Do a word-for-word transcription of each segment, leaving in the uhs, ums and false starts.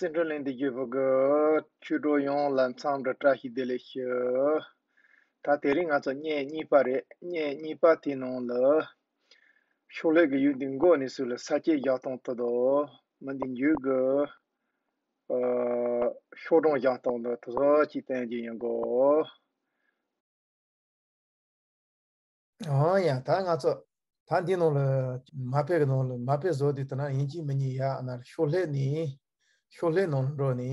བརྩེ་འགྲོ་ལེན་དུ་བརྒྱུད་པ་གི་ཆོས་གྲོགས་ཡོངས་ལ་འཚམས་འདྲི་བཀྲ་ཤིས་བདེ་ལེགས་ཞུ། ད་དེ་རིང་ང་ཚོ་བརྙན་གཉིས་པ་རེད། བརྙན་གཉིས་པ་དེའི་ནང་ལ་ཤོག་ལྷེ་གི་ཡུལ་འདི་འགོ་ནས་ཚུར་ལ་ས་སྐྱེས་བཞག་སྟངས་དེ་དང་མི་འདི་མཇུག་གི་ཤོག་གྲངས་བཞག་སྟངས་དེ་དེ་ཚོ་ཅིག་བསྟན་རྒྱུ་ཡིན་གོ། ཨང་ཡ། ད་ང་ཚོ་ད་འདི་ནང་ལ་མ་དཔེ་གི་ནང་ལ་མ་དཔེ་བཟོ་དུས་དེ་ན་ཡིན་གཅིག་མིན་གཉིས་ཡ་ཨ་ན་ཤོག་ལྷེ་ནི་ཤོག་ལྷེ་ནང་འགྲོ་ནི་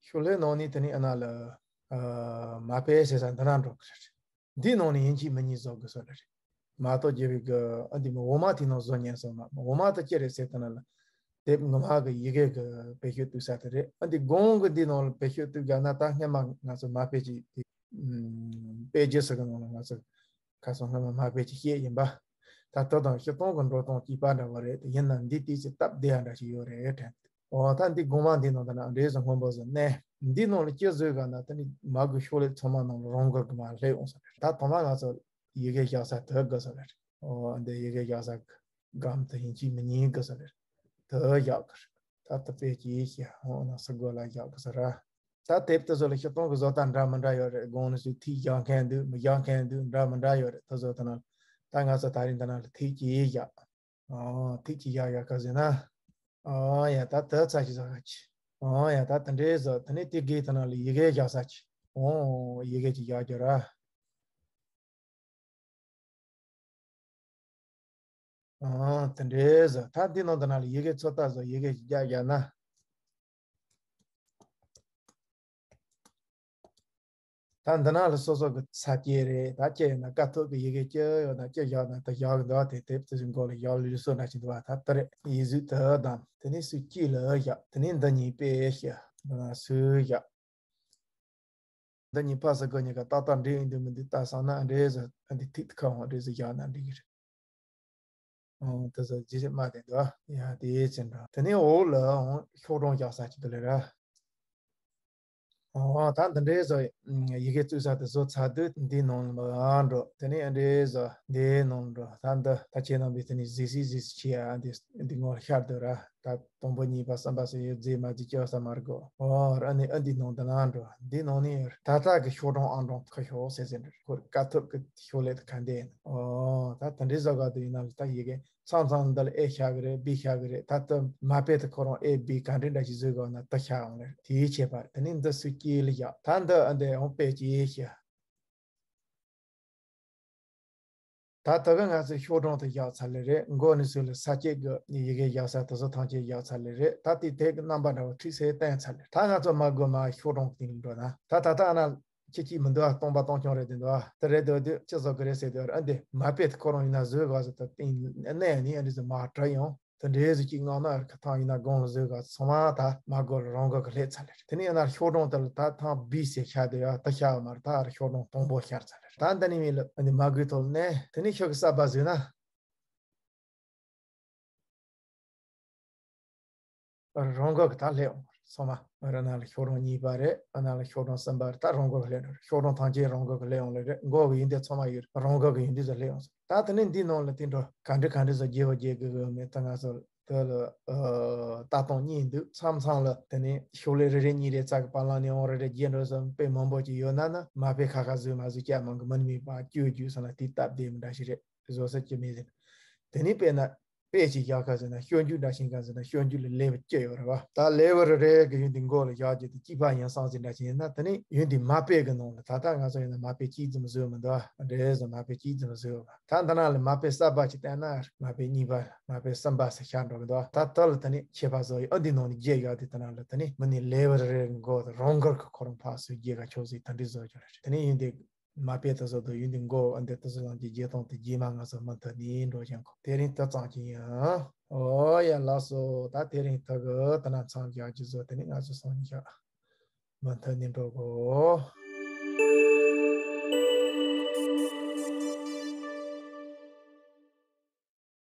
ཤོག་ལྷེ་ནང་ནི་དེ་ནི་ཨ་ན་ལ་མ་དཔེ་ཟེར་ས་འདི་ན་འགྲོ་གི་རེད། འདི་ནང་ནི་ཡིན་གཅིག་མིན་གཉིས་བཟོ་དགོས་ས་རེད། མ་གཏོགས་རྒྱལ་བའི་གི་ཨ་འདི་མི་འོ་མ་དེ་ནང་བཟོ་ཉན་སོང་ན་འོ་མ་དེ་ཅི་རེད་ཟེར་དེ་ན་ལ་དེབ་ངོ་མ་གི་ཡི་གེ་གི་བེད་སྤྱོད་བཏུབ་ས་དེ་རེད། ཨ་འདི་གོང་གི་འདི་ནང་ལ་བེད་སྤྱོད་བཏུབ་རྒྱག་ན་ད་སྔན་མ་ང་ཚོ་མ་དཔེ་ཅིག་དེ། དཔེ་རྒྱུ་ཟེར་གི་ནང་ལ་ང་ཚོ་ཁ་སང་སྔ་མ་མ་དཔེ་ཅིག་བཤད་ཡིན་པ། ད་ལྟ་དང་སྤྱིར་བཏང་གི་འགྲོ་སྟངས་གཅིག་པ་འདྲ་བ་རེད། དེ་ཡིན་ན་འདི་ཏིག་ཙི་སྟབས་བདེ་ཡ་འདྲ་ཞིག་ཡོད་རེད་དྲན། འོ་ད་འདི་གོང་མ་འདི་ནང་ད་ན་འདྲེས་སུ་སྔོན་པོ་བཟོ་ནས་འདི་ནང་ལ་སྐྱི་བཟོས་ག་ན་ད་ནི་མ་དགོས་ཤོག་ལེབ་ཚང་མ་ནང་ལ་རང་འགུལ་གི་མ་སླེབས་འོང་ས་རེད། ད་ཐོག་མ་ང་ཚོ་ཡི་གེ་བཞག་ས་དེ་དགོས་ས་རེད། འོ་འདི་ཡི་གེ་བཞག་ས་གི་སྒམ་དེ་ཡིན་གཅིག་མིན་གཉིས་དགོས་ས་རེད། དེ་བཞག་གི་རེད། ད་དེ་དཔེ་ཅིག་ཤེས་འོང་ན་ས་སྒོ་ལ་བཞག་གི་ས་ར། ད་དེབ་དེ་ཚོ་ལ་སྤྱིར་བཏང་གི་བཟོ་ལྟ་འདྲ་མི་འདྲ་ཡོད་རེད། གོང་ནས་སུ་ཐིག་བཞག་མཁན་འདུག་མི་བཞག་མཁན་འདུག་འདྲ་མི་འདྲ་ཡོད་རེད། དེ་ཚོ་དེ་ན་ད་ང་ཚོ་ད་རིང་དེ་ན་ལ་ཐིག་ཅིག་བཞག་ཨོ་ཐིག་ཅིག་བཞག་ཡག་ག་ཟེར་ན། ཨོ་ཡ་ད་དེ་ཚ་ཞིག་ཟ་ག་ཅི། ཨོ་ཡ་ད་དེ་འདྲའི་ཟོ་དེ་ནས་དེ་གི་དེ་ན་ལ་ཡི་གེ་བཞག་ས་ཅི། ཨོ་ཡི་གེ་ཅིག་བཞག་རྒྱུ་ར། ཨང་། དེ་འདྲའི་བཟོ། ད་འདི་ནང་དུ་ན་ལ་ཡི་གེ་ཚོད་ལྟ་བཟོ། ཡི་གེ་ཞིག་རྒྱག་རྒྱག་ན། ད་འདི་ན་ལ་སོ་སོ་གི་ས་སྐྱེས་རེད། ད་སྐྱེས་ཡོད་ན་དཀའ་ཐུབ་ཀྱི་ཡི་གེ་སྐྱེས་ཡོད་ན་སྐྱེས་བཞག་ན་ད་བཞག་གི་འདུག་དེ་དེབ་དེ་ཚོའི་མགོ་ལ་བཞག་ལུས་སོ་འདྲ་ཞིག་འདུག་ད་དེ་རེད། ཡིག་གཟུགས་དེ་བདམས། དེ་ནས་སུ་སྐྱིད་ལ་བཞག་དེ་ནས་འདི་གཉིས་དཔེ་ཤ་འདི་ན་སུ་བཞག་འདི་གཉིས་ཕ་ས་གོ་གཉིས་ཀ་ཏག་ཏག་འདྲེས་ཡིན་འདུག་མི་འདུག་ལྟ་སོང་ན་འདྲེས་ཟེར་ཨ་འདི་ཐིག་ཏུ་ཁ་འོང་འདྲེས་ཟེར་བཞག་ན་འགྲིག་གི་རེད། ཨོ་དེ་ཚོ་ཇི་སྲིད་མ་དེ་འདུག་ཡ་དེའི་ཚེ་འདྲ། དེ་ནས་འོག་ལ་ཨོ་ཤོག་གྲངས་རྒྱག་ས་ཅིག་འདུག་ལེ་ར། ཨོ་ད་འདི་འདྲའི་བཟོ་ཡི་གེ་བཙུགས་ས་དེ་བཟོ་ཚར་དུས་འདི་ནང་ལ་འགྲོ། དེ་ནས་འདི་འདྲའི་བཟོ་འདིའི་ནང་འགྲོ། ད་འདི་ད་ཁྱེད་རྣམ་པས་དེ་ནས་གཟིགས་གཟིགས་གཟིགས་བྱེད་ཡ་འདི་འདི་ངོ་ལ་ཤར་འདུག་ར། ད་དང་པོ་གཉིས་པ་གསུམ་པ་སོགས་ཡོད་རྫས་མ་རྫས་སྐྱོ་ས་མ་རེད་གོ། ཨོ་ཨ་ནི་ཨ་འདི་ནང་འདི་ན་འགྲོ། འདི་ནང་ནས་ད་ལྟ་གི་ཤོག་གྲངས་ཨང་གྲངས་ཁ་ཤོག་ཟེར་ཟེར་འདྲ་ཁོར་དཀའ་ཐུབ་ཀྱི་ཤོག་ལེབ་དེ་ག་འདི་ཡིན། ཨོ་ད་དེ་འདྲའི་བཟོ་ག་དུ་ཡིན་ན་ལ་ད་ཡི་གེ་མཚམས་མཚམས་འདི་ལ་ཨེ་ཤ་གི་རེད་བི་ཤ་གི་རེད། ད་ལྟ་མ་དཔེ་དེ་ཁོ་རང་ཨེ་བི་ག་འདྲའི་འདྲ་ཞིག་བཟོས་ག་ན་ད་ཤ་འོང་ལེ་དེའི་ཁྱད་པར། དེ་ནས་འདི་སུ་སྐྱེས་ལ་བཞག་ད་འདི་ཨ་འདི་འོང་དཔེ་ཅི་ཤ། ད་ལྟ་གི་ང་ཚོས་ཤོག་གྲངས་དེ་བཞག་ཚར་ལེ་རེད། མགོ་ནས་ཚུར་ལ་ས་སྐྱེས་ཀྱི་ཡི་གེ་བཞག་ས་དེ་ཚོ་ཐམས་ཅད་བཞག་ཚར་ལེ་རེད། ད་དེ་དེབ་ཀྱི་རྣམ་པ་འདྲ་བོ་ཁྲིགས་སེ་བསྟན་ཚར་ལེ། ད་ང་ཚོ་མ་དགོས་མ་ཤོག་གྲངས་ཀྱི་སྟེང་ལ་འགྲོ་ན་ད་ད་ལྟ་ཨ་ན་ཁྱི་གཅིག་མི་འདུག་ཨ། སྟོང་པ་སྟོང་རྐྱང་རེད་དེ་འདུག་ཨ། དེ་རེད་འདུག་དུས་ཅི་བཟོ་གི་རེད་ཟེར་དུས་ཨ་འདི་མ་དཔེ་དེ་ཁོ་རང་ཡིན་ན་བཟོས་དགོས་ཟེར་ད་སྟེང་གནས་ནི་ཨ་འདི་ཚོ་མ་དྲ་ཡོང་། དེ་འདྲའི་ཟིག་ཅིག་མངགས་ན་ཁ་ཐང་ཡིན་ན་དགོང་ལ་བཟོས་ག་ཚང་མ་ད་མ་དགོས་ལ་རང་དགོས་གི་སླེབས་ཚར་ལེ་རེད། དེ་ནས་ཡང་ན་ཤོག་གྲངས་དེ་ལ་ད་ཐང་བི་ཟེར་ཤ་དེ་ཡ་ད་ཤ་བ་མ་རེད། ད་ཤོག་གྲངས་དང་པོ་ཤར་ཚར་ལེ་རེད། ད་འདི་ནས་མི་ལ་འདི་མ་དགོས་ཐོག་ནས་དེ་ནས་ཤོག་གི་གསར་པ་བཟོས་ན་རང་དགོས་གི་ད་སླེབས་འོང་། ཚང་མ་ཨ་ར་ན་ལ་ཤོག་གྲངས་གཉིས་པ་རེད། ཨ་ན་ལ་ཤོག་གྲངས་གསུམ་པ་རེད། ད་རང་དགོས་གི་སླེབས་འགྲོ་རེད། ཤོག་གྲངས་ཐམས་ཅད་རང་དགོས་གི་སླེབས་འོང་ལེ་རེད། མགོ་གི་ཡིན་དེ་ཚང་མ་ཡོད་རེད། རང་དགོས་གི་ཡིན་དེ་ཚོ་སླེབས་འོང་ཟེར། ད་དེ་ནས་འདི་ནང་ལ་དེ་འགྲོ་ག་འདྲ་ག་འདྲ་བཟོ་རྒྱས་པ་རྒྱས་དགོས་གི་མེད། ད་ང་ཚོ་དེ་ལ་ཨ་ལྟ་སྟངས་གཉིས་འདུག་མཚམས་མཚམས་ལ་དེ་ནས་ཤོག་ལྷེ་རེ་རེ་གཉིས་རེ་རྩ་གི་བར་ལ་ནས་འོང་རེ་རེ་རྒྱས་འགྲོ་བཟོ་དཔེ་མང་པོ་ཅིག་ཡོད་ན་ན་མ་དཔེ་ཁ་ཁ་བཟོས་མ་བཟོས་ཀྱ་མང་གི་མི་ནི་མེད་པ་སྐྱོ་རྒྱུ་ས་ན་དེ་སྟབས་བདེ་མི་འདྲ་ཞིག་རེད། བཟོ་ས་ཀྱི་མེད་ཟེར། དེ་ནས་དཔེར་ན། དཔེ་ཅིག་བཞག་ག་ཟེར་ན་སྤྱོད་འཇུག་འདྲ་ཞིག་ག་ཟེར་ན་སྤྱོད་འཇུག་ལ་ལེའུ་བཅུ་ཡོད་རེད་བ། ད་ལེའུ་རེ་རེ་གི་ཡོན་ཏན་མགོ་ལ་བཞག་རྒྱུ་དེ་གཅིག་པ་ཡིན་སང་ཟེར་འདྲ་ཞིག་ཡིན་ན་དེ་ནི་ཡོན་ཏན་མ་དཔེ་གི་ནང་ལ་ད་ལྟ་ང་ཚོ་ཡིན་ན་མ་དཔེ་གཅིག་ཙམ་བཟོས་མི་འདུག་ཨ། འདྲེ་ཟེར་མ་དཔེ་གཅིག་ཙམ་བཟོས་བ། ད་འདི་ན་ལ་མ་དཔེ་གསར་པ་ཅིག་བསྟན་ན་མ་དཔེ་གཉིས་པ་མ་དཔེ་གསུམ་པ་ཟེར་ཤར་འགྲོ་གི་འདུག་ཨ། ད་ད་ལ་དེ་ནི་ཁྱད་པར་བཟོ་ཡི་ཨ་འདི་ནང་ནས་བརྒྱད་ཡོད་དེ་དེ་ན་ལ་དེ་ནི་མི་ནི་ལེའུ་རེ་རེ་གི་མགོ་དེ་རང་འགུལ་གི་ཁོ་རང་ཕར་ཚུར་བརྒྱད་ག་ཆོག་ཟིག་ད་འདི་བཟོ་རྒྱུ་རེད། དེ་ནི་ཡོན་ཏན། མ་དཔེ་དེ་ཚོ་དང་ཡོན་ཏན་མགོ་བོ་འདི་དེ་ཚོ་ཡང་གི་རྒྱས་སྟངས་དེ་རྗེས་མ་ང་ཚོ་མུ་མཐུད་ནས་འགྲོ་བཞིན་གོ་དེ་རིང་དེ་ཙམ་གྱིས་ཡིན། ཨོ་ཡ་ལགས་སོ། ད་དེ་རིང་ད་གི་དེ་ན་མཚམས་བཞག་རྒྱུ་བཟོ་དེ་ནི་ང་ཚོ་སང་ཉིན་བཞག་མུ་མཐུད་ནས་འགྲོ་གོ།